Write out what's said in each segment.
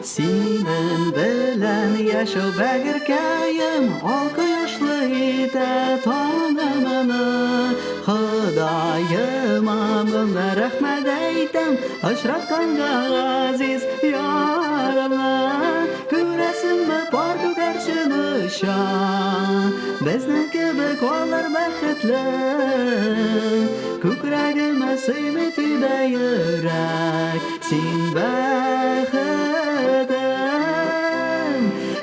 Синең белән яшәү бәгырькәем, Ал кояшлы итә таңымны. Ходаема моны рәхмәт әйтәм, Очратканга газиз ярымны. Күрәсеңме, пар күгәрчен оча, Безнең кебек алар бәхетле. Күкрәгемә сыймый тибә йөрәк, Син бәхетем.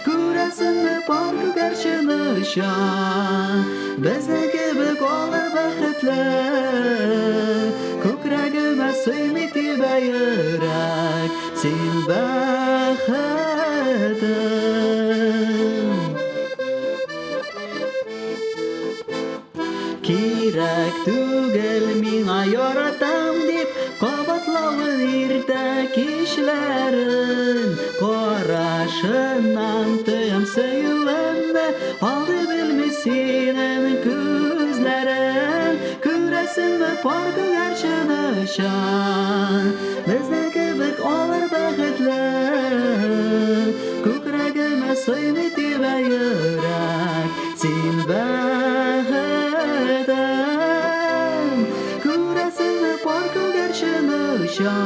Күрәсеңме, пар күгәрчен оча, Безнең кебек алар бәхетле. Күкрәгемә сыймый тибә йөрәк, Син бәхетем. Кирәк түгел миңа яратам дип Кабатлавын иртә кичләрен. Карашыннан тоям сөюемне, Алдый белми синең күзләрең. Күрәсеңме, пар күгәрчен оча, Безнең кебек алар бәхетле. Күкрәгемә сыймый тибә йөрәк, Син бәхетем. Күрәсеңме, пар күгәрчен оча,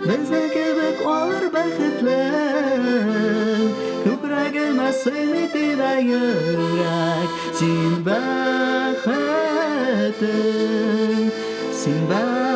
Безнең кебек алар бәхетле. Күкрәгемә сыймый тибә йөрәк, Син бәхетем, син бәхетем.